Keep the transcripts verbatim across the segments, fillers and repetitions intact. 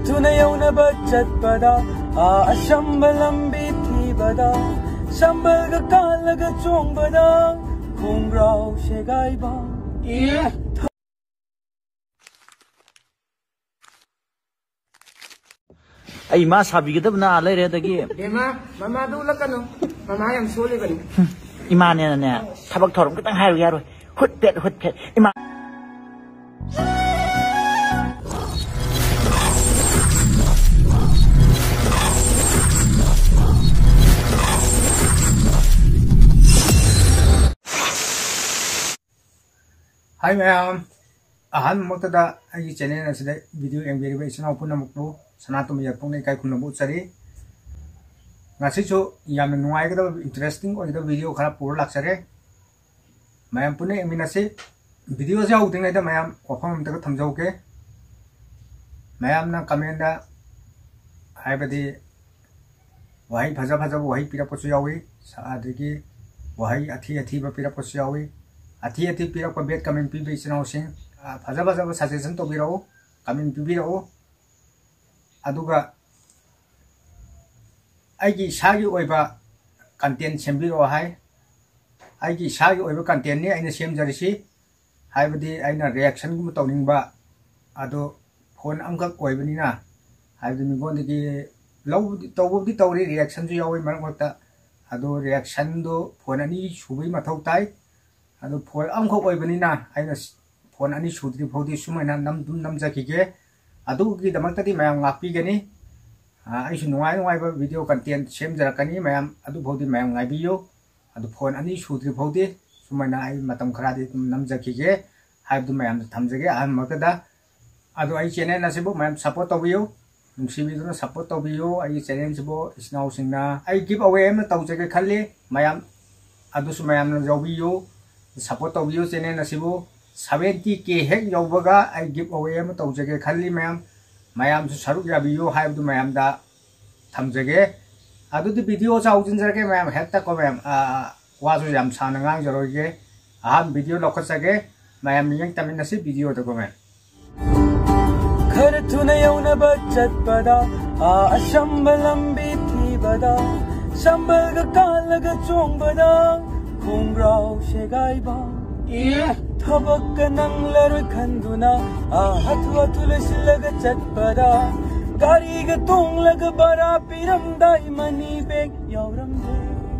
ꯊꯨꯅ ꯌꯧꯅꯕ ꯆꯠꯄꯗ, ꯑꯥ ꯑꯁꯝꯕ ꯂꯝꯕꯤ ꯊꯤꯕꯗ, ꯁꯝꯕꯜꯒ ꯀꯥꯜꯂꯒ ꯆꯣꯡꯕꯗ, ꯈꯣꯡꯒ꯭ꯔꯥꯎ ꯁꯦꯒꯥꯏꯕ꯫ ꯑꯦ꯫ ꯑꯩ ꯏꯃꯥ ꯁꯥꯕꯤꯒꯗꯕꯅ ꯑꯥ ꯂꯩꯔꯦ, ꯑꯗꯒꯤ ꯕꯦꯝꯃ, ꯃꯃꯥꯗꯨ ꯎꯠꯂꯛꯀꯅꯨ꯫ ꯃꯃꯥ ꯌꯥꯝ ꯁꯣꯜꯂꯤꯕꯅꯤ꯫ ꯏꯃꯥꯅꯦꯅꯅꯦ, ꯊꯕꯛ ꯊꯧꯔꯝ ꯈꯤꯇꯪ ꯍꯥꯏꯔꯨ ꯌꯥꯔꯣꯏ꯫ ꯍꯨꯠ ꯐꯦꯠ, ꯍꯨꯠ ꯐꯦꯠ꯫ ꯏꯃꯥ꯫ Hi ꯃꯌꯥꯝ, ꯑꯍꯥꯟꯕꯃꯛꯇꯗ ꯑꯩꯒꯤ channel ꯑꯁꯤꯗ video ꯌꯦꯡꯕꯤꯔꯤꯕ ꯏꯆꯤꯟ ꯏꯅꯥꯎ ꯄꯨꯝꯅꯃꯛꯄꯨ ꯁꯅꯥꯇꯣꯝꯕ ꯌꯥꯏꯐꯝꯅ ꯏꯀꯥꯏ ꯈꯨꯝꯅꯕ ꯎꯠꯆꯔꯤ꯫ ꯉꯁꯤꯁꯨ ꯌꯥꯝꯅ ꯅꯨꯡꯉꯥꯏꯒꯗꯕ, interesting ꯑꯣꯏꯒꯗꯕ video ꯈꯔ ꯄꯨꯔ ꯂꯥꯛꯆꯔꯦ꯫ ꯃꯌꯥꯝ ꯄꯨꯟꯅ ꯌꯦꯡꯃꯤꯟꯅꯁꯤ꯫ Videoꯁꯦ ꯍꯧꯗ꯭ꯔꯤꯉꯩꯗ ꯃꯌꯥꯝ ꯋꯥꯐꯝ ꯑꯝꯇꯒ ꯊꯝꯖꯍꯧꯒꯦ꯫ ꯃꯌꯥꯝꯅ commentꯗ, ꯍꯥꯏꯕꯗꯤ, ꯋꯥꯍꯩ ꯐꯖ ꯐꯖꯕ ꯋꯥꯍꯩ ꯄꯤꯔꯛꯄꯁꯨ ꯌꯥꯎꯏ, ꯁ-, ꯑꯗꯒꯤ ꯋꯥꯍꯩ ꯑꯊꯤ ꯑꯊꯤꯕ ꯄꯤꯔꯛꯄꯁꯨ ꯌꯥꯎꯏ꯫ ꯑꯊꯤ ꯑꯊꯤ ꯄꯤꯔꯛꯄ, bad comment ꯄꯤꯕ ꯏꯆꯤꯟ ꯏꯅꯥꯎꯁꯤꯡ, ꯑ, ꯐꯖ ꯐꯖꯕ suggestion ꯇꯧꯕꯤꯔꯛꯎ, comment ꯄꯤꯕꯤꯔꯛꯎ꯫ ꯑꯗꯨꯒ ꯑꯩꯒꯤ ꯏꯁꯥꯒꯤ ꯑꯣꯏꯕ content ꯁꯦꯝꯕꯤꯔꯛꯑꯣ ꯍꯥꯏ꯫ ꯑꯩꯒꯤ ꯏꯁꯥꯒꯤ ꯑꯣꯏꯕ contentꯅꯤ ꯑꯩꯅ ꯁꯦꯝꯖꯔꯤꯁꯤ꯫ ꯍꯥꯏꯕꯗꯤ ꯑꯩꯅ reactionꯒꯨꯝꯕ ꯇꯧꯅꯤꯡꯕ, ꯑꯗꯣ phone ꯑꯃꯈꯛ ꯑꯣꯏꯕꯅꯤꯅ, ꯍꯥꯏꯕꯗꯤ ꯃꯤꯉꯣꯟꯗꯒꯤ ꯂꯧꯕꯗꯤ, ꯇꯧꯕꯕꯨꯗꯤ ꯇꯧꯔꯤ, reactionꯁꯨ ꯌꯥꯎꯋꯤ ꯃꯔꯛ ꯃꯔꯛꯇ꯫ ꯑꯗꯣ reactionꯗꯣ phone ꯑꯅꯤ ꯁꯨꯕꯒꯤ ꯃꯊꯧ ꯇꯥꯏ꯫ ꯑꯗꯣ phone ꯑꯃꯈꯛ ꯑꯣꯏꯕꯅꯤꯅ ꯑꯩꯅ ꯁ-, phone ꯑꯅꯤ ꯁꯨꯗ꯭ꯔꯤ ꯐꯥꯎꯗꯤ ꯁꯨꯃꯥꯏꯅ ꯅꯝ-, ꯑꯗꯨꯝ ꯅꯝꯖꯈꯤꯒꯦ꯫ ꯑꯗꯨꯒꯤꯗꯃꯛꯇꯗꯤ ꯃꯌꯥꯝ ꯉꯥꯛꯄꯤꯒꯅꯤ꯫ ꯑ, ꯑꯩꯁꯨ ꯅꯨꯡꯉꯥꯏ ꯅꯨꯡꯉꯥꯏꯕ video content ꯁꯦꯝꯖꯔꯛꯀꯅꯤ ꯃꯌꯥꯝ, ꯑꯗꯨꯐꯥꯎꯗꯤ ꯃꯌꯥꯝ ꯉꯥꯏꯕꯤꯌꯨ꯫ ꯑꯗꯨ phone ꯑꯅꯤ ꯁꯨꯗ꯭ꯔꯤ ꯐꯥꯎꯗꯤ ꯁꯨꯃꯥꯏꯅ ꯑꯩ ꯃꯇꯝ ꯈꯔꯗꯤ ꯑꯗꯨꯝ ꯅꯝꯖꯈꯤꯒꯦ ꯍꯥꯏꯕꯗꯨ ꯃꯌꯥꯝꯗ ꯊꯝꯖꯒꯦ ꯑꯍꯥꯟꯕꯃꯛꯇꯗ꯫ ꯑꯗꯣ ꯑꯩ channel ꯑꯁꯤꯕꯨ ꯃꯌꯥꯝ support ꯇꯧꯕꯤꯌꯨ, ꯅꯨꯡꯁꯤꯕꯤꯗꯨꯅ support ꯇꯧꯕꯤꯌꯨ꯫ ꯑꯩꯒꯤ channelꯁꯤꯕꯨ ꯏꯆꯤꯟ ꯏꯅꯥꯎꯁꯤꯡꯅ ꯑꯩ give away ꯑꯃ ꯇꯧꯖꯒꯦ ꯈꯜꯂꯤ ꯃꯌꯥꯝ, ꯑꯗꯨꯁꯨ ꯃꯌꯥꯝꯅ ꯌꯥꯎꯕꯤꯌꯨ, support ꯇꯧꯕꯤꯌꯨ channel ꯑꯁꯤꯕꯨ꯫ Seventy K ꯍꯦꯛ ꯌꯧꯕꯒ ꯑꯩ give away ꯑꯃ ꯇꯧꯖꯒꯦ ꯈꯜꯂꯤ ꯃꯌꯥꯝ, ꯃꯌꯥꯝꯁꯨ ꯁꯔꯨꯛ ꯌꯥꯕꯤꯌꯨ ꯍꯥꯏꯕꯗꯨ ꯃꯌꯥꯝꯗ ꯊꯝꯖꯒꯦ꯫ ꯑꯗꯨꯗꯤ videoꯁꯦ ꯍꯧꯖꯤꯟꯖꯔꯒꯦ ꯃꯌꯥꯝ, ꯍꯦꯛꯇ ꯀꯣ ꯃꯌꯥꯝ, ꯑ, ꯋꯥꯁꯨ ꯌꯥꯝ ꯁꯥꯡꯅ ꯉꯥꯡꯖꯔꯣꯏꯒꯦ꯫ ꯑꯍꯥꯟꯕ video ꯂꯧꯈꯠꯆꯒꯦ, ꯃꯌꯥꯝ ꯃꯤꯠꯌꯦꯡ ꯇꯝꯃꯤꯟꯅꯁꯤ videoꯗ ꯀꯣ ꯃꯌꯥꯝ꯫ ꯈꯔ ꯊꯨꯅ ꯌꯧꯅꯕ ꯆꯠꯄꯗ, ꯑꯥ ꯑꯁꯝꯕ ꯂꯝꯕꯤ ꯊꯤꯕꯗ, ꯁꯝꯕꯜꯒ ꯀꯥꯜꯂꯒ ꯆꯣꯡꯕꯗ ꯈꯣꯡꯒ꯭ꯔꯥꯎ ꯁꯦꯒꯥꯏꯕ꯫ ꯑꯦ? ꯊꯕꯛꯀ ꯅꯪꯂꯔꯣꯏ ꯈꯟꯗꯨꯅ, ꯑꯥ ꯍꯥꯊꯨ ꯍꯥꯊꯨ ꯂꯣꯏꯁꯤꯜꯂꯒ ꯆꯠꯄꯗ, ꯒꯥꯔꯤꯒ ꯇꯣꯡꯂꯒ ꯕꯔꯥ ꯄꯤꯔꯝꯗꯥꯏ ꯃꯅꯤ ꯕꯦꯒ ꯌꯥꯎꯔꯝꯗ꯭ꯔꯦ꯫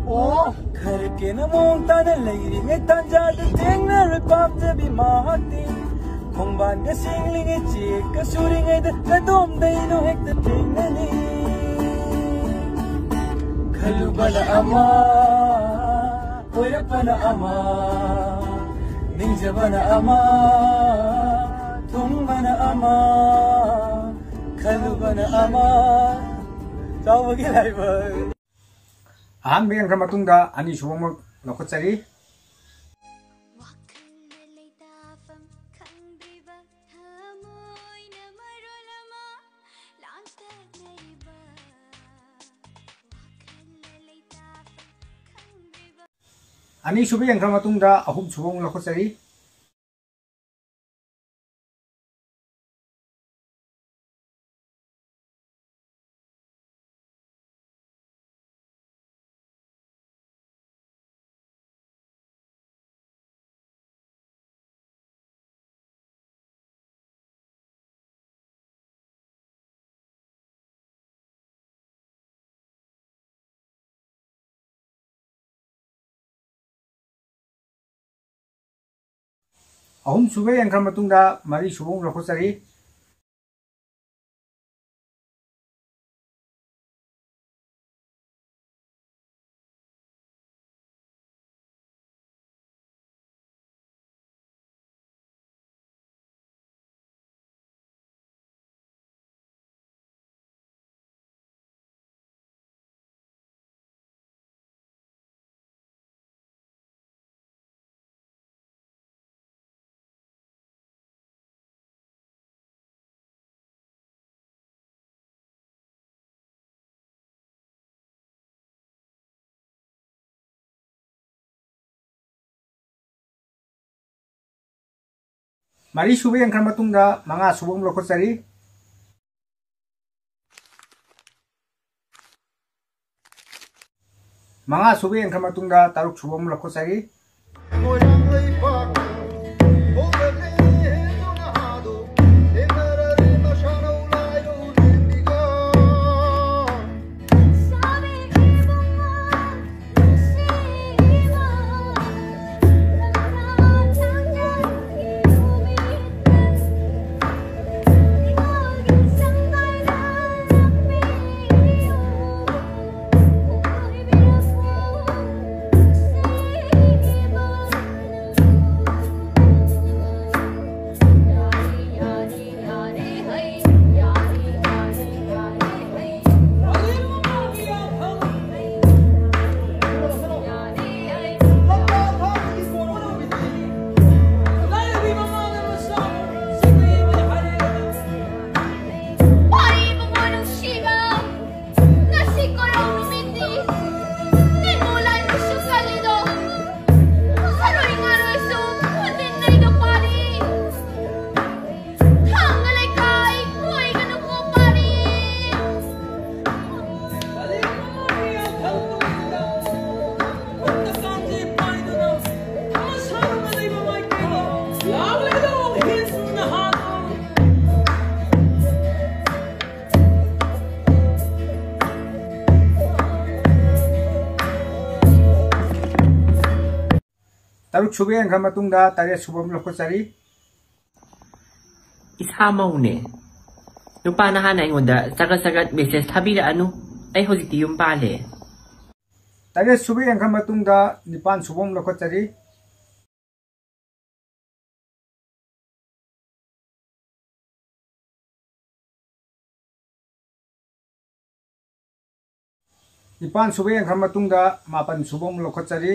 ꯑꯣ꯫ ꯈꯔ ꯀꯦꯅ ꯃꯑꯣꯡ ꯇꯥꯅ ꯂꯩꯔꯤꯉꯩ ꯇꯥꯟꯖꯥꯗ ꯊꯦꯡꯅꯔꯣꯏ ꯄꯥꯝꯖꯕꯤ ꯃꯍꯥꯛꯇꯤ꯫ ꯈꯣꯡꯕꯥꯟꯒ ꯁꯦꯡꯂꯤꯉꯩ ꯆꯦꯛꯀ ꯁꯨꯔꯤꯉꯩꯗ ꯀꯗꯣꯝꯗꯩꯅꯣ ꯍꯦꯛꯇ ꯊꯦꯡꯅꯅꯤ꯫ ꯈꯜꯂꯨꯕꯅ ꯑꯃ, ꯑꯣꯏꯔꯛꯄꯅ ꯑꯃ, ꯅꯤꯡꯖꯕꯅ ꯑꯃ, ꯊꯨꯡꯕꯅ ꯑꯃ, ꯈꯜꯂꯨꯕꯅ ꯑꯃ꯫ ꯆꯥꯎꯕꯒꯤ ꯂꯥꯏꯕꯛ꯫ ꯑꯍꯥꯟꯕ ꯌꯦꯡꯈ꯭ꯔ ꯃꯇꯨꯡꯗ ꯑꯅꯤꯁꯨꯕ ꯑꯃꯨꯛ ꯂꯧꯈꯠꯆꯔꯤ꯫ ꯋꯥꯈꯜꯅ ꯂꯩꯇꯥꯐꯝ ꯈꯪꯗ꯭ꯔꯤꯕ, ꯊꯃꯣꯏꯅ ꯃꯔꯣꯜ ꯑꯃ ꯂꯥꯡꯇꯛꯅꯔꯤꯕ꯫ ꯋꯥꯈꯜꯅ ꯂꯩꯇꯥꯐꯝ ꯈꯪꯗ꯭ꯔꯤꯕ꯫ ꯑꯅꯤꯁꯨꯕ ꯌꯦꯡꯈ꯭ꯔ ꯃꯇꯨꯡꯗ ꯑꯍꯨꯝꯁꯨꯕ ꯑꯃꯨꯛ ꯂꯧꯈꯠꯆꯔꯤ꯫ ꯑꯍꯨꯝ ꯁꯨꯕ ꯌꯦꯡꯈ꯭ꯔ ꯃꯇꯨꯡꯗ ꯃꯔꯤ ꯁꯨꯕ ꯑꯃꯨꯛ ꯂꯧꯈꯠꯆꯔꯤ꯫ ꯃꯔꯤ ꯁꯨꯕ ꯌꯦꯡꯈ꯭ꯔ ꯃꯇꯨꯡꯗ ꯃꯉꯥ ꯁꯨꯕ ꯑꯃꯨꯛ ꯂꯧꯈꯠꯆꯔꯤ꯫ ꯃꯉꯥ ꯁꯨꯕ ꯌꯦꯡꯈ꯭ꯔ ꯃꯇꯨꯡꯗ ꯇꯔꯨꯛ ꯁꯨꯕ ꯑꯃꯨꯛ ꯂꯧꯈꯠꯆꯔꯤ꯫ ꯇꯔꯨꯛ ꯁꯨꯕ ꯌꯦꯡꯈ꯭ꯔ ꯃꯇꯨꯡꯗ ꯇꯔꯦꯠ ꯁꯨꯕ ꯑꯃ ꯂꯧꯈꯠꯆꯔꯤ꯫ ꯏꯁꯥ ꯃꯧꯅꯦ꯫ ꯅꯨꯄꯥ ꯅꯍꯥꯅ ꯑꯩꯉꯣꯟꯗ ꯆꯒꯠ ꯆꯒꯠ ꯃꯦꯁꯦꯖ ꯊꯥꯕꯤꯔꯛꯑꯅꯨ꯫ ꯑꯩ ꯍꯧꯖꯤꯛꯇꯤ ꯌꯨꯝ ꯄꯥꯜꯂꯦ꯫ ꯇꯔꯦꯠ ꯁꯨꯕ ꯌꯦꯡꯈ꯭ꯔ ꯃꯇꯨꯡꯗ ꯅꯤꯄꯥꯟ ꯁꯨꯕ ꯑꯃ ꯂꯧꯈꯠꯆꯔꯤ꯫ ꯅꯤꯄꯥꯟ ꯁꯨꯕ ꯌꯦꯡꯈ꯭ꯔ ꯃꯇꯨꯡꯗ ꯃꯥꯄꯟ ꯁꯨꯕ ꯑꯃꯨꯛ ꯂꯧꯈꯠꯆꯔꯤ꯫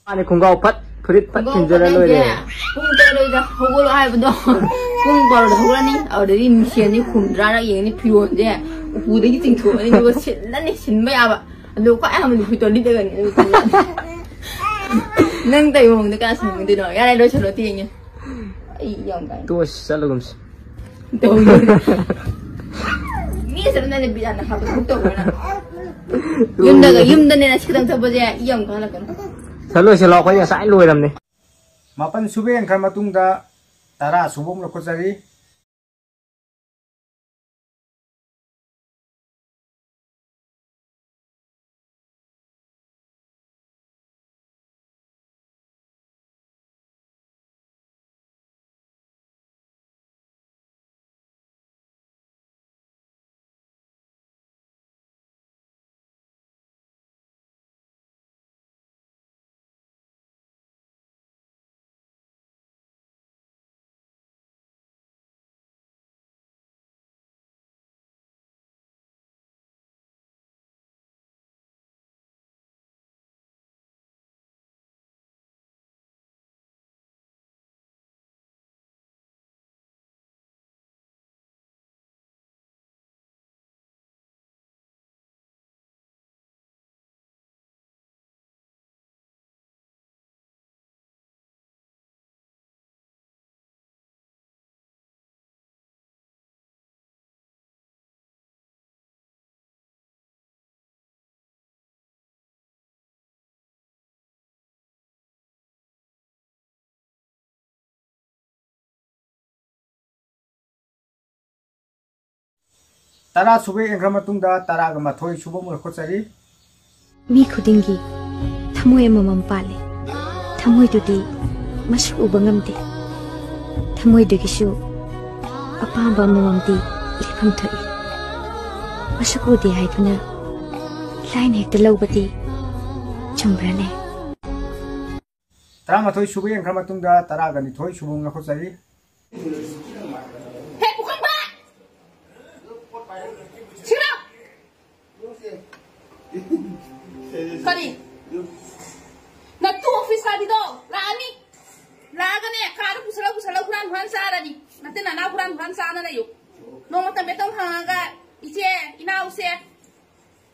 ꯃꯥꯅꯦ, ꯈꯣꯡꯒ꯭ꯔꯥꯎ ꯐꯠ, ꯐꯨꯔꯤꯠ ꯐꯠ ꯈꯣꯡꯒ꯭ꯔꯥꯎ ꯊꯤꯟꯖꯔ ꯐꯠ ꯂꯣꯏꯔꯦ꯫ ꯍꯥꯏꯁꯦ ꯄꯨꯡ ꯇꯔꯨꯛꯇ ꯍꯧꯒꯠꯂꯣ ꯍꯥꯏꯕꯗꯣ ꯄꯨꯡ ꯕꯥꯔꯣꯗ ꯍꯧꯒꯠꯂꯅꯤ꯫ ꯑꯗꯨꯗꯒꯤ ꯃꯤꯡꯁꯦꯜꯅꯤ ꯍꯨꯝꯗ꯭ꯔꯥꯔꯛ ꯌꯦꯡꯉꯅꯤ, ꯐꯤꯔꯣꯜꯁꯦ ꯎꯄꯨꯗꯒꯤ ꯆꯤꯡꯊꯣꯛꯑꯅꯤ, ꯑꯗꯨꯒ ꯁꯤꯠꯂꯅꯤ, ꯁꯤꯟꯕ ꯌꯥꯕ꯫ ꯑꯗꯨ ꯈ꯭ꯋꯥꯏ ꯑꯍꯥꯟꯕꯗꯤ ꯐꯨꯔꯤꯠꯇꯣ ꯂꯤꯠꯂꯒꯅꯤ꯫ ꯅꯪ ꯇꯧꯔꯤꯕ ꯃꯑꯣꯡꯗ ꯀꯅꯥ ꯁꯤꯟꯒꯗꯣꯏꯅꯣ? ꯌꯥꯔꯦ, ꯂꯣꯏꯁꯜꯂꯣ, ꯇꯦꯡꯉꯦ꯫ ꯑꯩ ꯌꯥꯝ ꯀꯥꯏ꯫ ꯇꯣꯛꯑꯁꯤ, ꯆꯠꯂꯒꯨꯝꯁꯤ꯫ ꯇꯧꯅꯤ꯫ ꯃꯤ ꯆꯠꯂꯝꯗꯥꯏꯗ ꯕꯤꯠ ꯌꯥꯝꯅ ꯍꯥꯞꯄ ꯊꯕꯛ ꯇꯧꯕ꯭ꯔꯥ ꯅꯪ? ꯌꯨꯝꯗꯒ, ꯌꯨꯝꯗꯅꯦ ꯅꯁꯤ ꯈꯤꯇꯪ ꯊꯛꯄꯁꯦ ꯏ ꯌꯥꯝ ꯀꯥꯍꯜꯂꯛꯀꯅꯤ꯫ ꯁꯠ ꯂꯣꯏꯁꯤꯜꯂꯣ, ꯑꯩꯈꯣꯏ ꯉꯁꯥꯏ ꯂꯣꯏꯔꯝꯅꯦ꯫ ꯃꯥꯄꯟ ꯁꯨꯕ ꯌꯦꯡꯈ꯭ꯔ ꯃꯇꯨꯡꯗ ꯇꯔꯥ ꯁꯨꯕ ꯑꯃ ꯂꯧꯈꯠꯆꯔꯤ꯫ ꯇꯔꯥ ꯁꯨꯕ ꯌꯦꯡꯈ꯭ꯔ ꯃꯇꯨꯡꯗ ꯇꯔꯥꯒ ꯃꯥꯊꯣꯏ ꯁꯨꯕ ꯑꯃ ꯂꯧꯈꯠꯆꯔꯤ꯫ ꯃꯤ ꯈꯨꯗꯤꯡꯒꯤ ꯊꯃꯣꯏ ꯑꯃꯃꯝ ꯄꯥꯜꯂꯤ꯫ ꯊꯃꯣꯏꯗꯨꯗꯤ ꯃꯁꯛ ꯎꯕ ꯉꯝꯗꯦ꯫ ꯊꯃꯣꯏꯗꯨꯒꯤꯁꯨ ꯑꯄꯥꯝꯕ ꯑꯃꯃꯝꯗꯤ ꯂꯦꯞꯐꯝ ꯊꯣꯛꯏ꯫ ꯃꯁꯛ ꯎꯗꯦ ꯍꯥꯏꯗꯨꯅ ꯂꯥꯏꯅ ꯍꯦꯛꯇ ꯂꯧꯕꯗꯤ ꯆꯨꯝꯕ꯭ꯔꯅꯦ? ꯇꯔꯥꯃꯥꯊꯣꯏ ꯁꯨꯕ ꯌꯦꯡꯈ꯭ꯔ ꯃꯇꯨꯡꯗ ꯇꯔꯥꯒ ꯅꯤꯊꯣꯏ ꯁꯨꯕ ꯑꯃ ꯂꯧꯈꯠꯆꯔꯤ꯫ ꯍꯦ, ꯄꯨꯈꯝꯕ! ꯁꯤꯔꯣ! ꯀꯔꯤ? ꯅꯠꯇꯨ ꯑꯣꯐꯤꯁ ꯀꯥꯕꯤꯗꯣ ꯂꯥꯛꯑꯅꯤ꯫ ꯂꯥꯛꯑꯒꯅꯦ, ꯀꯥꯗ ꯄꯨꯁꯜꯂ, ꯄꯨꯁꯜꯂ ꯍꯨꯔꯥꯟ, ꯍꯨꯔꯥꯟ ꯆꯥꯔꯅꯤ꯫ ꯅꯠꯇꯦ, ꯅꯅꯥꯎ ꯍꯨꯔꯥꯟ, ꯍꯨꯔꯥꯟ ꯆꯥꯅ ꯂꯩꯌꯨ꯫ ꯅꯣꯡꯃꯇ ꯕꯦꯇꯣꯟ ꯍꯪꯉꯒ, "ꯏꯆꯦ, ꯏꯅꯥꯎꯁꯦ,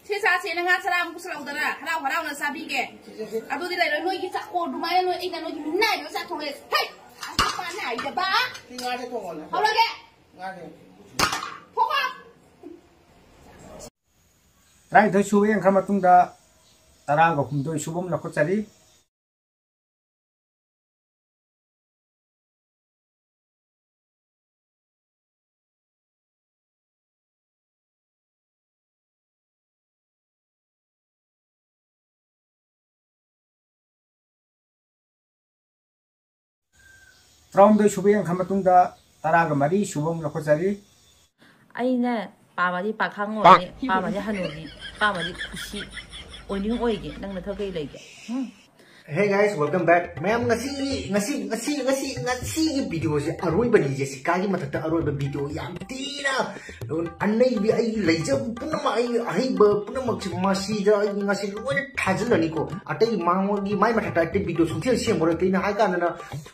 ꯁꯤ ꯆꯥꯁꯦꯅ ꯉꯥ ꯆꯔꯥ ꯑꯃ ꯄꯨꯁꯜꯂꯛꯎꯗꯅ, ꯍꯔꯥꯎ ꯍꯔꯥꯎꯅ ꯆꯥꯕꯤꯒꯦ"꯫ ꯑꯗꯨꯗꯤ ꯂꯩꯔꯣꯏ꯫ ꯅꯣꯏꯒꯤ ꯆꯥꯛꯈꯣ ꯑꯗꯨꯃꯥꯏꯅ ꯅꯣꯏ, ꯑꯩꯅ ꯅꯣꯏꯒꯤ ꯃꯤꯅꯥꯏꯗꯣ ꯆꯥꯊꯣꯛꯑꯦ꯫ ꯍꯩ! ꯅꯨꯄꯥ ꯅꯥꯏꯗꯕ! ꯁꯤ ꯉꯥꯁꯦ ꯊꯣꯡꯉꯣꯅꯦ꯫ ꯍꯧꯔꯒꯦ! ꯉꯥꯁꯦ꯫ ꯊꯣꯛꯈꯣ! ꯇꯔꯥꯅꯤꯊꯣꯏ ꯁꯨꯕ ꯌꯦꯡꯈ꯭ꯔ ꯃꯇꯨꯡꯗ ꯇꯔꯥꯒ ꯍꯨꯝꯗꯣꯏ ꯁꯨꯕ ꯑꯃ ꯂꯧꯈꯠꯆꯔꯤ꯫ ꯇꯔꯥꯍꯨꯝꯗꯣꯏ ꯁꯨꯕ ꯌꯦꯡꯈ꯭ꯔ ꯃꯇꯨꯡꯗ ꯇꯔꯥꯒ ꯃꯔꯤ ꯁꯨꯕ ꯑꯃꯨꯛ ꯂꯧꯈꯠꯆꯔꯤ꯫ ꯑꯩꯅ ꯄꯥꯝꯃꯗꯤ ꯄꯥꯈꯪ ꯑꯣꯏꯅꯤ, ꯄꯥꯝꯃꯗꯤ ꯍꯅꯨꯕꯤ, ꯄꯥꯝꯃꯗꯤ ꯈꯨꯁꯤ ꯑꯣꯏꯅꯤꯡ ꯑꯣꯏꯒꯦ꯫ ꯅꯪ ꯅꯊꯧ ꯀꯩ ꯂꯩꯒꯦ? ꯎꯝ꯫ Hey guys, welcome back. ꯃꯌꯥꯝ, ꯉꯁꯤ, ꯉꯁꯤ, ꯉꯁꯤ, ꯉꯁꯤ, ꯉꯁꯤꯒꯤ ꯚꯤꯗꯤꯑꯣꯁꯦ ꯑꯔꯣꯏꯕꯅꯤ꯫ ꯖꯦꯁꯤꯀꯥꯒꯤ ꯃꯊꯛꯇ ꯑꯔꯣꯏꯕ ꯚꯤꯗꯤꯑꯣ, ꯌꯥꯝ ꯊꯤꯅ ꯑꯅꯩꯕꯤ, ꯑꯩꯒꯤ ꯂꯩꯖꯕ ꯄꯨꯝꯅꯃꯛ, ꯑꯩꯒꯤ ꯑꯍꯩꯕ ꯄꯨꯝꯅꯃꯛꯁꯦ ꯃꯁꯤꯗ ꯑꯩ ꯉꯁꯤ ꯂꯣꯏꯅ ꯊꯥꯖꯤꯜꯂꯅꯤꯀꯣ꯫ ꯑꯇꯩ ꯃꯉꯣꯟꯒꯤ, ꯃꯥꯏ ꯃꯊꯛꯇ ꯑꯇꯩ ꯚꯤꯗꯤꯑꯣ ꯁꯨꯡꯁꯦꯝ ꯁꯦꯝꯃꯔꯣꯏ꯫ ꯀꯩꯅꯣ ꯍꯥꯏ ꯀꯥꯟꯗꯅ,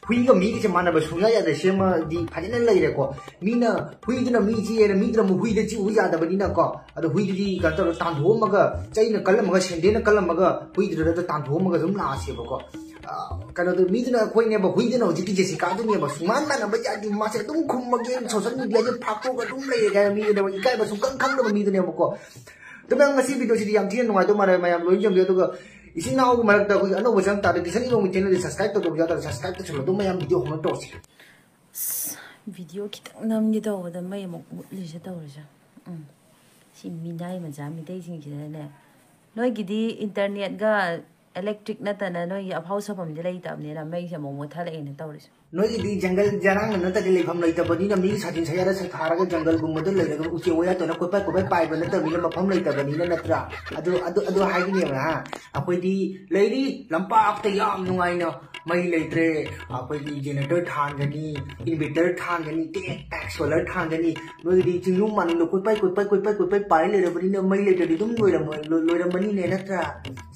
ꯍꯨꯏꯒ ꯃꯤꯒꯁꯦ ꯃꯥꯟꯅꯕ ꯁꯨꯡꯌꯥ ꯌꯥꯗꯦ꯫ ꯁꯦꯝꯃꯗꯤ ꯐꯖꯅ ꯂꯩꯔꯦꯀꯣ꯫ ꯃꯤꯅ ꯍꯨꯏꯗꯨꯅ ꯃꯤ ꯆꯤꯛꯑꯦꯅ ꯃꯤꯗꯨꯅ ꯑꯃꯨꯛ ꯍꯨꯏꯗ ꯆꯤꯛꯎ ꯌꯥꯗꯕꯅꯤꯅꯀꯣ꯫ ꯑꯗꯣ ꯍꯨꯏꯗꯨꯗꯤ ꯀꯩꯅꯣ ꯇꯧꯔ ꯇꯥꯟꯊꯣꯛꯑꯝꯃꯒ, ꯆꯩꯅ ꯀꯜꯂꯝꯃꯒ, ꯁꯦꯟꯗꯦꯅ ꯀꯜꯂꯝꯃꯒ, ꯍꯨꯏꯗꯨꯗ ꯇꯥꯟꯊꯣꯛꯑꯝꯃꯒ ꯑꯗꯨꯝ ꯂꯥꯛꯑꯁꯦꯕꯀꯣ꯫ ꯑ, ꯀꯩꯅꯣꯗꯣ, ꯃꯤꯗꯨꯅ ꯑꯩꯈꯣꯏꯅꯦꯕ, ꯍꯨꯏꯗꯨꯅ ꯍꯧꯖꯤꯛꯀꯤ ꯖꯦꯁꯤꯀꯥꯗꯨꯅꯦꯕ꯫ ꯁꯨꯡꯃꯥꯟ ꯃꯥꯟꯅꯕ ꯌꯥꯗꯦ, ꯃꯥꯁꯦ ꯑꯗꯨꯝ ꯈꯨꯝꯃꯒꯦ, ꯁꯣꯁꯦꯜ ꯃꯤꯗꯤꯌꯥꯁꯦ ꯐꯥꯛꯇꯣꯛꯑꯒ ꯑꯗꯨꯝ ꯂꯩꯔꯦ ꯀꯥꯏꯅ ꯃꯤꯗꯨꯅꯦꯕ, ꯏꯀꯥꯏꯕ ꯁꯨꯡꯈꯪ ꯈꯪꯗꯕ ꯃꯤꯗꯨꯅꯦꯕꯀꯣ꯫ ꯑꯗꯨ ꯃꯌꯥꯝ, ꯉꯁꯤ ꯚꯤꯗꯤꯑꯣꯁꯤꯗꯤ ꯌꯥꯝ ꯊꯤꯅ ꯅꯨꯡꯉꯥꯏꯗꯧ ꯃꯥꯜꯂꯦ, ꯃꯌꯥꯝ ꯂꯣꯏ ꯌꯦꯡꯕꯤꯌꯨ꯫ ꯑꯗꯨꯒ ꯏꯆꯤꯟ ꯏꯅꯥꯎꯒꯤ ꯃꯔꯛꯇ ꯑꯩꯈꯣꯏꯒꯤ ꯑꯅꯧꯕ ꯆꯪ ꯇꯥꯔꯗꯤ, ꯗꯤꯁꯟ ꯏꯕꯣꯝꯒꯤ ꯆꯦꯅꯦꯜꯗꯤ ꯁꯕꯁꯀ꯭ꯔꯥꯏꯕ ꯇꯧꯗꯕ ꯌꯥꯎ ꯇꯥꯔꯗꯤ, ꯁꯕꯁꯀ꯭ꯔꯥꯏꯕ ꯇꯧꯁꯜꯂꯣ꯫ ꯑꯗꯨꯝ ꯃꯌꯥꯝ ꯚꯤꯗꯤꯑꯣ ꯍꯧꯅ ꯇꯧꯔꯁꯤ꯫ ꯑꯁ, ꯚꯤꯗꯤꯑꯣ ꯈꯤꯇꯪ ꯅꯝꯒꯦ ꯇꯧꯕꯗ ꯃꯩ ꯑꯃꯨꯛ ꯃꯨꯠꯂꯤꯁꯦ ꯇꯧꯔꯤꯁꯦ꯫ ꯎꯝ꯫ ꯁꯤ ꯃꯤꯅꯥꯏ ꯃꯆꯥ ꯃꯤꯇꯩꯁꯤꯡꯁꯤꯅꯅꯦ, ꯅꯣꯏꯒꯤꯗꯤ ꯏꯟꯇꯔꯅꯦꯠꯒ ꯏꯂꯦꯛꯇ꯭ꯔꯤꯛ ꯅꯠꯇꯅ ꯅꯣꯏꯒꯤ ꯑꯐꯥꯎ ꯁꯥꯐꯝꯗꯤ ꯂꯩꯇꯕꯅꯤꯅ ꯃꯩꯁꯦ ꯑꯃꯨꯛ ꯃꯨꯠꯊꯠꯂꯛꯑꯦꯅ ꯇꯧꯔꯤꯁꯦ꯫ ꯅꯣꯏꯒꯤꯗꯤ ꯖꯪꯒꯜ ꯖꯔꯥꯡꯅ ꯅꯠꯇ꯭ꯔꯗꯤ ꯂꯩꯐꯝ ꯂꯩꯇꯕꯅꯤꯅ, ꯃꯤꯒꯤ ꯁꯥꯇꯤꯟ ꯁꯌꯥꯗ ꯁꯥꯊꯥꯔꯒ ꯖꯪꯒꯜꯒꯨꯝꯕꯗ ꯂꯩꯔꯒ ꯎꯆꯦꯛ ꯋꯥꯌꯥ ꯇꯧꯅ ꯀꯣꯏꯄꯥꯏ ꯀꯣꯏꯄꯥꯏ ꯄꯥꯏꯕ ꯅꯠꯇꯕꯅꯤꯅ, ꯃꯐꯝ ꯂꯩꯇꯕꯅꯤꯅ ꯅꯠꯇ꯭ꯔꯥ? ꯑꯗꯨ, ꯑꯗꯨ, ꯑꯗꯨ ꯍꯥꯏꯒꯅꯦꯕ, ꯍꯥ? ꯑꯩꯈꯣꯏꯗꯤ ꯂꯩꯔꯤ, ꯂꯝꯄꯥꯛꯇ ꯌꯥꯝ ꯅꯨꯡꯉꯥꯏꯅ ꯃꯩ ꯂꯩꯇ꯭ꯔꯦ, ꯑꯩꯈꯣꯏꯗꯤ ꯖꯦꯅꯦꯔꯦꯇꯔ ꯊꯥꯟꯒꯅꯤ, ꯏꯟꯚꯔꯇꯔ ꯊꯥꯟꯒꯅꯤ, ꯇꯦꯛ ꯇꯥꯛ ꯁꯣꯂꯔ ꯊꯥꯟꯒꯅꯤ꯫ ꯅꯣꯏꯒꯤꯗꯤ ꯆꯤꯡꯅꯨꯡ ꯃꯥꯅꯨꯡꯗ ꯀꯣꯏꯄꯥꯏ ꯀꯣꯏꯄꯥꯏ ꯀꯣꯏꯄꯥꯏ ꯀꯣꯏꯄꯥꯏ ꯄꯥꯏ ꯂꯩꯔꯕꯅꯤꯅ ꯃꯩ ꯂꯩꯇ꯭ꯔꯗꯤ ꯑꯗꯨꯝ ꯂꯣꯏꯔꯝꯃ-, ꯂꯣꯏ-, ꯂꯣꯏꯔꯝꯃꯅꯤꯅꯦ, ꯅꯠꯇ꯭ꯔꯥ?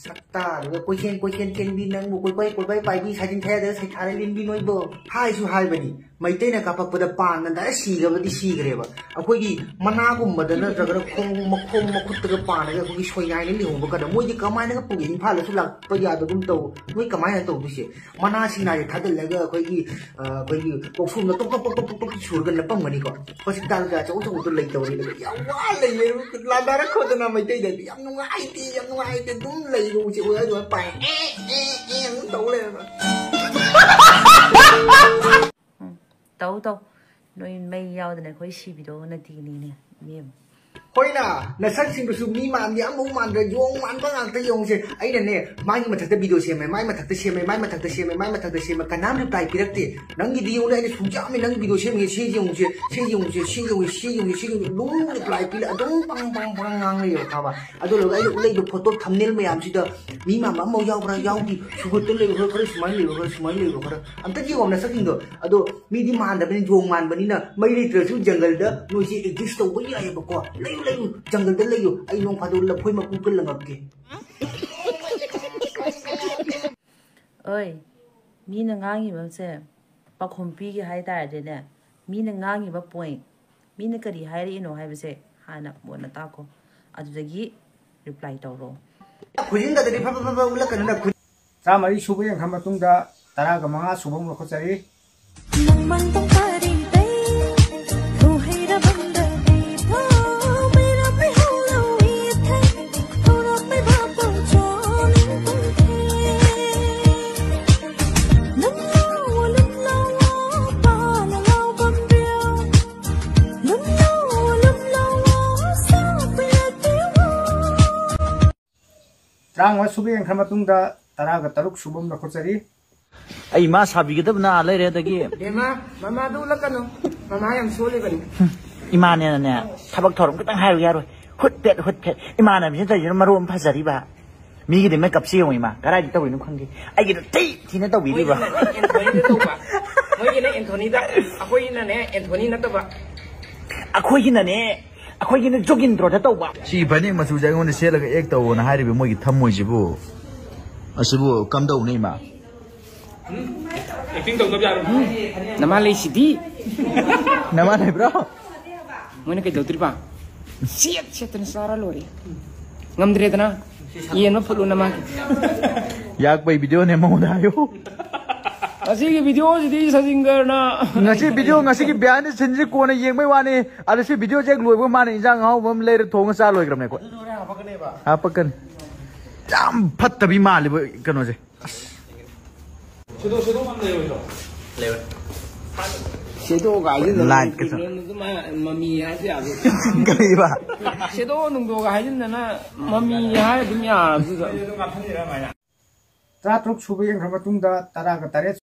ꯁꯛꯇꯥꯗꯨꯒ ꯀꯣꯏꯆꯦꯟ ꯀꯣꯏꯆꯦꯟ ꯆꯦꯟꯕꯤ ꯅꯪꯕꯨ ꯀꯣꯏꯄꯥꯏ ꯀꯣꯏꯄꯥꯏ ꯄꯥꯏꯕꯤ ꯁꯥꯖꯤꯟ ꯊꯌꯥꯗ ꯁꯩꯊꯥꯔ ꯂꯤꯟꯕꯤ ꯅꯣꯏꯕꯣ꯫ ꯍꯥꯏꯁꯨ ꯍꯥꯏꯕꯅꯤ, ꯃꯩꯇꯩꯅ ꯀꯥꯞꯄꯛꯄꯗ ꯄꯥꯟꯅ ꯗꯥꯏꯔꯦꯛ ꯁꯤꯈ꯭ꯔꯕꯗꯤ ꯁꯤꯈ꯭ꯔꯦꯕ꯫ ꯑꯩꯈꯣꯏꯒꯤ ꯃꯅꯥꯒꯨꯝꯕꯗ ꯅꯠꯇ꯭ꯔꯒꯅ ꯈꯣꯡ ꯃꯈꯣꯡ ꯃꯈꯨꯠꯇꯒ ꯄꯥꯟꯅꯒ ꯑꯩꯈꯣꯏꯒꯤ ꯁꯣꯏꯅꯥꯏꯅ ꯂꯩꯍꯧꯕ ꯀꯥꯟꯗ ꯃꯣꯏꯗꯤ ꯀꯃꯥꯏꯅꯒ ꯄꯨꯒꯦ? ꯏꯝꯐꯥꯜꯗꯁꯨ ꯂꯥꯛꯄ ꯌꯥꯗꯒꯨꯝ ꯇꯧ꯫ ꯃꯣꯏ ꯀꯃꯥꯏꯅ ꯇꯧꯗꯣꯏꯁꯦ? ꯃꯅꯥ ꯁꯤꯡꯅꯥꯁꯦ ꯊꯥꯗꯜꯂꯒ ꯑꯩꯈꯣꯏꯒꯤ, ꯑ, ꯑꯩꯈꯣꯏꯒꯤ ꯀꯣꯛꯐꯨꯝꯗ ꯇꯣꯛ ꯇꯣꯛ ꯇꯣꯛ ꯇꯣꯛ ꯇꯣꯛ ꯁꯨꯔꯒ ꯅꯞꯄꯝꯒꯅꯤꯀꯣ꯫ ꯍꯣꯁꯄꯤꯇꯥꯜꯒ ꯑꯆꯧ ꯑꯆꯧꯕꯗ ꯂꯩꯇꯧꯔꯤ, ꯑꯗꯨꯒ ꯌꯥꯝ ꯋꯥ ꯂꯩꯌꯦ꯫ ꯂꯥꯟꯗꯥꯔꯛ ꯈꯣꯠꯇꯅ ꯃꯩꯇꯩꯗꯗꯤ ꯌꯥꯝ ꯅꯨꯡꯉꯥꯏꯇꯦ, ꯌꯥꯝ ꯅꯨꯡꯉꯥꯏꯇꯦ꯫ ꯑꯗꯨꯝ ꯂꯩꯕ ꯎꯆꯦꯛ ꯑꯣꯏꯔ ꯑꯗꯨꯃꯥꯏꯅ ꯄꯥꯏ ꯑꯦ ꯑꯦ ꯑꯦ ꯑꯗꯨꯝ ꯇꯧ ꯂꯩꯔꯕ꯫ ꯎꯝ, ꯇꯧ ꯇꯧ꯫ ꯅꯣꯏ ꯃꯩ ꯌꯥꯎꯗꯅ ꯑꯩꯈꯣꯏ ꯁꯤꯕꯤꯗꯣ ꯅꯠꯇꯦꯅꯦ, ꯏꯕꯦꯝꯃ꯫ ꯍꯣꯏꯅ, ꯅꯁꯛꯁꯤꯡꯗꯨꯁꯨ ꯃꯤ ꯃꯥꯟꯗꯦ, ꯑꯃꯐꯥꯎ ꯃꯥꯟꯗ꯭ꯔꯦ, ꯌꯣꯡ ꯃꯥꯟꯕ ꯉꯥꯛꯇ ꯌꯦꯡꯉꯨꯁꯦ꯫ ꯑꯩꯅꯅꯦ, ꯃꯥꯒꯤ ꯃꯊꯛꯇ ꯚꯤꯗꯤꯑꯣ ꯁꯦꯝꯃꯦ, ꯃꯥꯏ ꯃꯊꯛꯇ ꯁꯦꯝꯃꯦ, ꯃꯥꯏ ꯃꯊꯛꯇ ꯁꯦꯝꯃꯦ, ꯃꯥꯏ ꯃꯊꯛꯇ ꯁꯦꯝꯃꯦ, ꯀꯅꯥꯝ ꯔꯤꯄ꯭ꯂꯥꯏ ꯄꯤꯔꯛꯇꯦ꯫ ꯅꯪꯒꯤꯗꯤ ꯌꯦꯡꯉꯨꯅꯦ, ꯑꯩꯅ ꯁꯨꯡ ꯌꯥꯝꯃꯤ ꯅꯪꯒꯤ ꯚꯤꯗꯤꯑꯣ ꯁꯦꯝꯃꯤꯉꯩ ꯁꯤ ꯌꯦꯡꯉꯨꯁꯦ, ꯁꯤ ꯌꯦꯡꯉꯨꯁꯦ, ꯁꯤ ꯌꯦꯡꯉꯨꯁꯦ, ꯁꯤ ꯌꯦꯡꯉꯨꯁꯦ, ꯑꯗꯨꯝ ꯔꯤꯄ꯭ꯂꯥꯏ ꯄꯤꯔꯛ, ꯑꯗꯨꯝ ꯄꯪ ꯄꯪ ꯄꯪ ꯉꯥꯡ ꯂꯩꯌꯦꯕ, ꯈꯪꯉꯕ? ꯑꯗꯨ ꯂꯣꯏꯔꯒ ꯑꯩꯅ ꯎꯠꯂꯛꯏꯕ ꯐꯣꯇꯣ ꯊꯝꯅꯦꯜ ꯃꯌꯥꯝꯁꯤꯗ ꯃꯤ ꯃꯥꯟꯕ ꯑꯃꯐꯥꯎ ꯌꯥꯎꯕ꯭ꯔꯥ? ꯌꯥꯎꯗꯦ꯫ ꯁꯨꯒꯠꯇ ꯂꯩꯕ ꯈꯔ, ꯈꯔ ꯁꯨꯃꯥꯏꯅ ꯂꯩꯕ ꯈꯔ, ꯁꯨꯃꯥꯏꯅ ꯂꯩꯕ ꯈꯔ꯫ ꯑꯝꯇ ꯌꯦꯡꯉꯣ ꯅꯁꯛꯁꯤꯡꯗꯣ꯫ ꯑꯗꯣ ꯃꯤꯗꯤ ꯃꯥꯟꯗꯕꯅꯤ, ꯌꯣꯡ ꯃꯥꯟꯕꯅꯤꯅ ꯃꯩ ꯂꯩꯇ꯭ꯔꯁꯨ ꯖꯪꯒꯜꯗ ꯅꯣꯏꯁꯦ ꯑꯦꯛꯖꯤꯁ ꯇꯧꯕ ꯌꯥꯏꯑꯕꯀꯣ꯫ ꯂꯩꯌꯨ, ꯂꯩꯌꯨ, ꯖꯪꯒꯜꯗ ꯂꯩꯌꯨ꯫ ꯑꯩ ꯅꯣꯡ ꯐꯥꯗꯣꯛ ꯂꯐꯣꯏ ꯃꯀꯨ ꯀꯜꯂ ꯉꯛꯀꯦ꯫ ꯑꯣꯏ, ꯃꯤꯅ ꯉꯥꯡꯉꯤꯕꯁꯦ ꯄꯥꯎꯈꯨꯝ ꯄꯤꯒꯦ ꯍꯥꯏ ꯇꯥꯔꯗꯤꯅꯦ, ꯃꯤꯅ ꯉꯥꯡꯉꯤꯕ ꯄꯣꯏꯟꯠ, ꯃꯤꯅ ꯀꯔꯤ ꯍꯥꯏꯔꯛꯏꯅꯣ ꯍꯥꯏꯕꯁꯦ ꯍꯥꯟꯅ ꯃꯨꯟꯅ ꯇꯥꯈꯣ, ꯑꯗꯨꯗꯒꯤ ꯔꯤꯄ꯭ꯂꯥꯏ ꯇꯧꯔꯣ꯫ ꯈꯨꯖꯤꯟꯗꯗꯤ ꯐ ꯐ ꯐ ꯐ ꯎꯠꯂꯛꯀꯅꯨ, ꯅꯈꯨꯠ꯫ ꯇꯔꯥꯃꯔꯤ ꯁꯨꯕ ꯌꯦꯡꯈ꯭ꯔ ꯃꯇꯨꯡꯗ ꯇꯔꯥꯒ ꯃꯉꯥ ꯁꯨꯕ ꯑꯃ ꯂꯧꯈꯠꯆꯔꯤ꯫ ꯇꯔꯥꯃꯉꯥ ꯁꯨꯕ ꯌꯦꯡꯈ꯭ꯔ ꯃꯇꯨꯡꯗ ꯇꯔꯥꯒ ꯇꯔꯨꯛ ꯁꯨꯕ ꯑꯃ ꯂꯧꯈꯠꯆꯔꯤ꯫ ꯑꯩ ꯏꯃꯥ ꯁꯥꯕꯤꯒꯗꯕꯅ ꯂꯩꯔꯦ꯫ ꯑꯗꯒꯤ ꯕꯦꯝꯃ, ꯃꯃꯥꯗꯨ ꯎꯠꯂꯛꯀꯅꯨ꯫ ꯃꯃꯥ ꯌꯥꯝ ꯁꯣꯜꯂꯤꯕꯅꯤ꯫ ꯏꯃꯥꯅꯦꯅꯅꯦ, ꯊꯕꯛ ꯊꯧꯔꯝ ꯈꯤꯇꯪ ꯍꯥꯏꯔꯨ ꯌꯥꯔꯣꯏ꯫ ꯍꯨꯠ ꯐꯦꯠ ꯍꯨꯠ ꯐꯦꯠ꯫ ꯏꯃꯥꯟꯅꯕꯤꯁꯤꯅ ꯇꯧꯔꯤꯁꯤꯅ ꯃꯔꯣꯟ ꯑꯃ ꯐꯖꯔꯤꯕ꯫ ꯃꯤꯒꯤꯗꯤ ꯃꯦꯀꯞꯁꯤ ꯌꯦꯡꯉꯨ ꯏꯃꯥ, ꯀꯗꯥꯏꯗ ꯇꯧꯔꯤꯅꯣ ꯈꯪꯗꯦ꯫ ꯑꯩꯒꯤꯗꯣ ꯊꯤ ꯊꯤꯅ ꯇꯧꯕꯤꯔꯤꯕ꯫ ꯃꯣꯏꯒꯤꯅ ꯑꯦꯟꯊꯣꯅꯤꯗ ꯇꯧꯕ꯫ ꯃꯣꯏꯒꯤꯅ ꯑꯦꯟꯊꯣꯅꯤꯗ, ꯑꯩꯈꯣꯏꯒꯤꯅꯅꯦ ꯑꯦꯟꯊꯣꯅꯤ ꯅꯠꯇꯕ꯫ ꯑꯩꯈꯣꯏꯒꯤꯅꯅꯦ, ꯑꯩꯈꯣꯏꯒꯤꯅ ꯖꯣꯒꯤꯟꯗ꯭ꯔꯣꯗ ꯇꯧꯕ꯫ ꯁꯤ ꯐꯅꯦꯛ ꯃꯆꯨꯁꯦ ꯑꯩꯉꯣꯟꯗ ꯁꯦꯠꯂꯒ ꯑꯦꯛ ꯇꯧꯑꯣꯅ ꯍꯥꯏꯔꯤꯕ ꯃꯣꯏꯒꯤ ꯊꯝꯃꯣꯏꯁꯤꯕꯨ꯫ ꯑꯁꯤꯕꯨ ꯀꯝꯗꯧꯅꯤ, ꯏꯃꯥ? Acting ꯇꯧꯗꯕ ꯌꯥꯔꯣꯏ꯫ ꯅꯃꯥ ꯂꯩꯁꯤꯗꯤ꯫ ꯅꯃꯥ ꯂꯩꯕ꯭ꯔꯣ? ꯃꯣꯏꯅ ꯀꯩꯗꯧꯗ꯭ꯔꯤꯕ? ꯁꯦꯠ ꯁꯦꯠꯇꯅ ꯆꯥꯔ ꯂꯣꯏꯔꯦ꯫ ꯉꯝꯗ꯭ꯔꯦꯗꯅ? ꯌꯦꯟ ꯑꯃ ꯐꯨꯠꯂꯣ ꯅꯃꯥꯒꯤ꯫ ꯌꯥꯛꯄꯩ videoꯅꯦ, ꯃꯉꯣꯟꯗ ꯍꯥꯏꯌꯨ꯫ ꯑꯁꯤꯒꯤ videoꯁꯤꯗꯤ ꯁꯖꯤꯡꯒꯔꯅ ꯉꯁꯤ video, ꯉꯁꯤꯒꯤ behind the sceneꯁꯤ ꯀꯣꯟꯅ ꯌꯦꯡꯕꯩ ꯋꯥꯅꯤ꯫ ꯑꯗ ꯁꯤ videoꯁꯦ ꯍꯦꯛ ꯂꯣꯏꯕ ꯃꯥꯅ ꯏꯟꯖꯥꯡ ꯑꯍꯥꯎꯕ ꯑꯃ ꯂꯩꯔ ꯊꯣꯡꯉ ꯆꯥ ꯂꯣꯏꯈ꯭ꯔꯕꯅꯦ ꯑꯩꯈꯣꯏ꯫ ꯍꯥꯄꯛꯀꯅꯤ꯫ ꯌꯥꯝ ꯐꯠꯇꯕꯤ ꯃꯥꯜꯂꯤꯕ ꯀꯩꯅꯣꯁꯦ꯫ ꯑꯁ꯫ ꯁꯦꯗꯣ, ꯁꯦꯗꯣ ꯌꯥꯝ ꯂꯩꯔꯣꯏꯗ꯭ꯔꯣ? ꯂꯩꯔꯣꯏ꯫ ꯁꯦꯗꯣꯒ ꯍꯥꯏꯁꯤꯅ ꯂꯥꯏꯠꯀ ꯆꯥ-, ꯃꯃꯤ ꯍꯥꯏꯁꯦ ꯌꯥꯗꯦ꯫ ꯀꯔꯤꯕ? ꯁꯦꯗꯣ ꯅꯨꯡꯗꯣꯒ ꯍꯥꯏꯖꯤꯟꯗꯅ ꯃꯃꯤ ꯍꯥꯏꯔ ꯑꯗꯨꯝ ꯌꯥꯔꯕꯗꯨꯗ꯫ ꯇꯔꯥꯇꯔꯨꯛ ꯁꯨꯕ ꯌꯦꯡꯈ꯭ꯔ ꯃꯇꯨꯡꯗ ꯇꯔꯥꯒ ꯇꯔꯦꯠ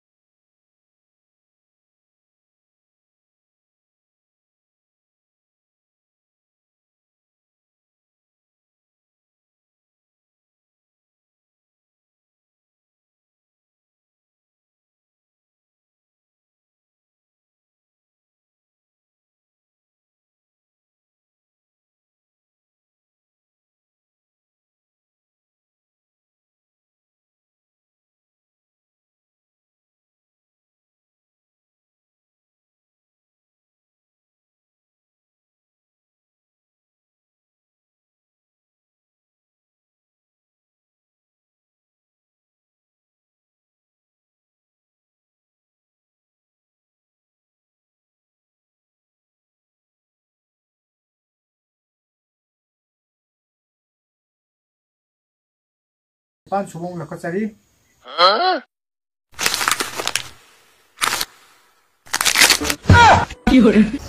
ꯅꯤꯄꯥꯟ ꯁꯨꯕ ꯑꯃꯨꯛ ꯂꯧꯈꯠꯆꯔꯤ꯫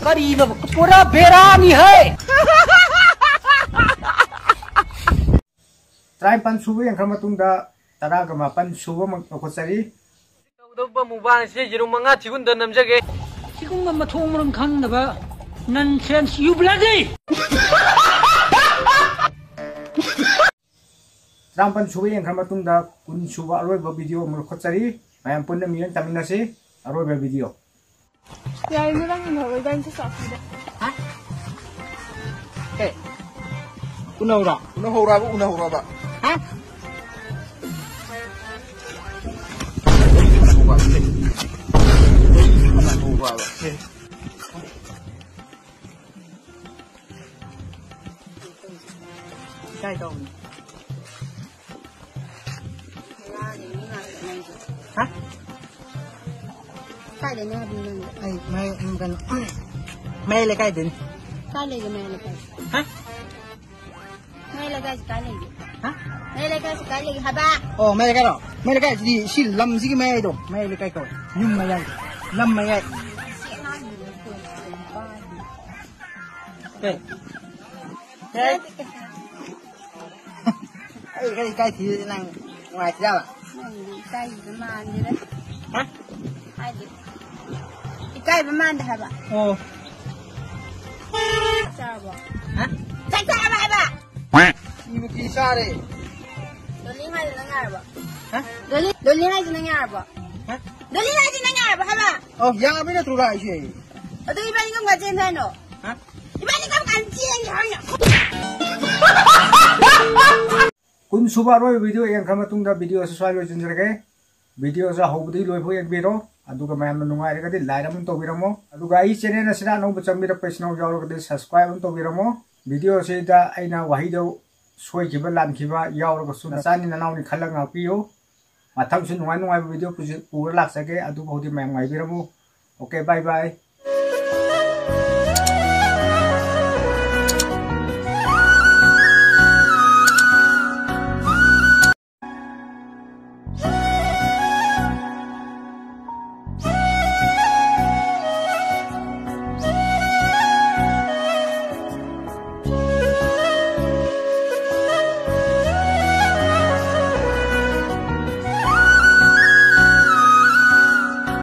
ꯀꯔꯤꯅꯣ? ꯄꯨꯔꯥ ꯕꯦꯔꯥꯅꯤ ꯍꯦ! ꯇꯔꯥꯅꯤꯄꯥꯟ ꯁꯨꯕ ꯌꯦꯡꯈ꯭ꯔ ꯃꯇꯨꯡꯗ ꯇꯔꯥꯒ ꯃꯥꯄꯟ ꯁꯨꯕ ꯑꯃꯨꯛ ꯂꯧꯈꯠꯆꯔꯤ꯫ ꯇꯧꯗꯧꯕ ꯃꯨꯛꯕꯥꯡꯁꯦ ꯌꯦꯔꯨꯝ ꯃꯉꯥ ꯊꯤꯒꯨꯟꯗ ꯅꯝꯖꯒꯦ꯫ ꯁꯤꯒꯨꯝꯕ ꯃꯊꯣꯡ ꯃꯔꯝ ꯈꯪꯗꯕ nonsense, you bloody! ꯇꯔꯥꯃꯥꯄꯟ ꯁꯨꯕ ꯌꯦꯡꯈ꯭ꯔ ꯃꯇꯨꯡꯗ ꯀꯨꯟ ꯁꯨꯕ ꯑꯔꯣꯏꯕ video ꯑꯃ ꯂꯧꯈꯠꯆꯔꯤ꯫ ꯃꯌꯥꯝ ꯄꯨꯟꯅ ꯃꯤꯠꯌꯦꯡ ꯇꯥꯃꯤꯟꯅꯁꯤ꯫ ꯑꯔꯣꯏꯕ video꯫ ꯌꯥꯏ, ꯉꯔꯥꯡ ꯎꯅꯍꯧꯔꯣ, ꯏꯕꯥꯅꯤ ꯆꯥꯛ ꯆꯥꯁꯤꯗ꯫ ꯍꯥ? ꯑꯦ, ꯎꯅꯍꯧꯔꯣ? ꯎꯅꯍꯧꯔꯕ, ꯎꯅꯍꯧꯔꯕ? ꯍꯥ? ꯀꯥꯏ ꯇꯧꯕꯅꯣ? ꯍꯥ? ꯀꯥꯏꯗꯩꯅꯣ ꯍꯥꯏꯕꯅꯤ ꯅꯪꯗꯤ? ꯑꯩ ꯃꯌꯥꯏ, ꯎꯝ, ꯀꯩꯅꯣ, ꯃꯌꯥꯏ ꯂꯩꯀꯥꯏꯗꯩꯅꯤ꯫ ꯀꯥꯏ ꯂꯩꯒꯦ ꯃꯌꯥꯏ ꯂꯩꯀꯥꯏ? ꯍꯥ? ꯃꯌꯥꯏ ꯂꯩꯀꯥꯏꯁꯤ ꯀꯥꯏ ꯂꯩꯒꯦ? ꯍꯥ? ꯃꯌꯥꯏ ꯂꯩꯀꯥꯏꯁꯤ ꯀꯥꯏ ꯂꯩꯒꯦ ꯍꯥꯏꯕ? ꯑꯣ, ꯃꯌꯥꯏ ꯂꯩꯀꯥꯏꯔꯣ? ꯃꯌꯥꯏ ꯂꯩꯀꯥꯏꯁꯤꯗꯤ ꯁꯤ ꯂꯝꯁꯤꯒꯤ ꯃꯌꯥꯏꯗꯣ, ꯃꯌꯥꯏ ꯂꯩꯀꯥꯏ ꯀꯧꯋꯦ꯫ ꯌꯨꯝ ꯃꯌꯥꯏ, ꯂꯝ ꯃꯌꯥꯏ꯫ ꯀꯩ? ꯀꯩ? ꯑꯩ ꯀꯩ ꯏꯀꯥꯏ ꯊꯤꯔꯤꯁꯦ ꯅꯪ ꯅꯨꯡꯉꯥꯏꯇ꯭ꯔꯕ? ꯅꯪꯗꯤ ꯏꯀꯥꯏꯕ ꯃꯥꯟꯗꯦꯗ꯫ ꯍꯥ? ꯍꯥꯏꯗꯤ, ꯏꯀꯥꯏꯕ ꯃꯥꯟꯗꯦ ꯍꯥꯏꯕ꯫ ꯑꯣ꯫ ꯆꯥꯛ ꯆꯥꯔꯕꯣ? ꯍꯥ? ꯆꯥꯛ ꯆꯥꯔꯕ ꯍꯥꯏꯕ? ꯏꯕꯨ ꯀꯤ ꯆꯥꯔꯦ꯫ ꯗꯣꯂꯤ ꯍꯥꯏꯁꯦ ꯅꯪ ꯌꯥꯔꯕꯣ? ꯍꯥ? ꯗꯣꯂꯤ, ꯗꯣꯂꯤ ꯍꯥꯏꯁꯦ ꯅꯪ ꯌꯥꯔꯕꯣ? ꯍꯥ? ꯗꯣꯂꯤ ꯍꯥꯏꯁꯦ ꯅꯪ ꯌꯥꯔꯕꯣ ꯍꯥꯏꯕ? ꯑꯣ, ꯌꯥꯕꯩ ꯅꯠꯇ꯭ꯔꯣ ꯂꯥꯛꯏꯁꯦ? ꯑꯗꯨ ꯏꯕꯥꯅꯤ ꯀꯔꯝ ꯀꯥꯟ ꯆꯦꯟꯁꯦ ꯍꯥꯏꯅꯣ? ꯍꯥ? ꯏꯕꯥꯅꯤ ꯀꯔꯝ ꯀꯥꯟ ꯆꯦꯟꯁꯦ ꯍꯥꯏꯅꯣ? ꯀꯨꯟ ꯁꯨꯕ ꯑꯔꯣꯏꯕ ꯚꯤꯗꯤꯑꯣ ꯌꯦꯡꯈ꯭ꯔ ꯃꯇꯨꯡꯗ ꯚꯤꯗꯤꯑꯣ ꯑꯁꯤ ꯁ꯭ꯋꯥꯏ ꯂꯣꯏꯁꯤꯟꯖꯔꯒꯦ꯫ ꯚꯤꯗꯤꯑꯣꯁꯦ ꯍꯧꯕꯗꯒꯤ ꯂꯣꯏꯐꯥꯎ ꯌꯦꯡꯕꯤꯔꯣ꯫ ꯑꯗꯨꯒ ꯃꯌꯥꯝꯅ ꯅꯨꯡꯉꯥꯏꯔꯒꯗꯤ like ꯑꯃ ꯇꯧꯕꯤꯔꯝꯃꯣ꯫ ꯑꯗꯨꯒ ꯑꯩ ꯆꯦꯅꯦꯜ ꯑꯁꯤꯗ ꯑꯅꯧꯕ ꯆꯪꯕꯤꯔꯛꯄ ꯏꯆꯤꯟ ꯏꯅꯥꯎ ꯌꯥꯎꯔꯒꯗꯤ subscribe ꯑꯃ ꯇꯧꯕꯤꯔꯝꯃꯣ꯫ ꯚꯤꯗꯤꯑꯣꯁꯤꯗ ꯑꯩꯅ ꯋꯥꯍꯩꯗꯣ ꯁꯣꯏꯈꯤꯕ ꯂꯥꯟꯈꯤꯕ ꯌꯥꯎꯔꯒꯁꯨ ꯅꯆꯥꯅꯤ ꯅꯅꯥꯎꯅꯤ ꯈꯜꯂꯒ ꯉꯥꯛꯄꯤꯌꯨ꯫ ꯃꯊꯪꯁꯨ ꯅꯨꯡꯉꯥꯏ ꯅꯨꯡꯉꯥꯏꯕ ꯚꯤꯗꯤꯑꯣ ꯄꯨꯁꯤ-, ꯄꯨꯔ ꯂꯥꯛꯆꯒꯦ꯫ ꯑꯗꯨ ꯐꯥꯎꯗꯤ ꯃꯌꯥꯝ ꯉꯥꯏꯕꯤꯔꯝꯃꯨ꯫ Okay, bye bye꯫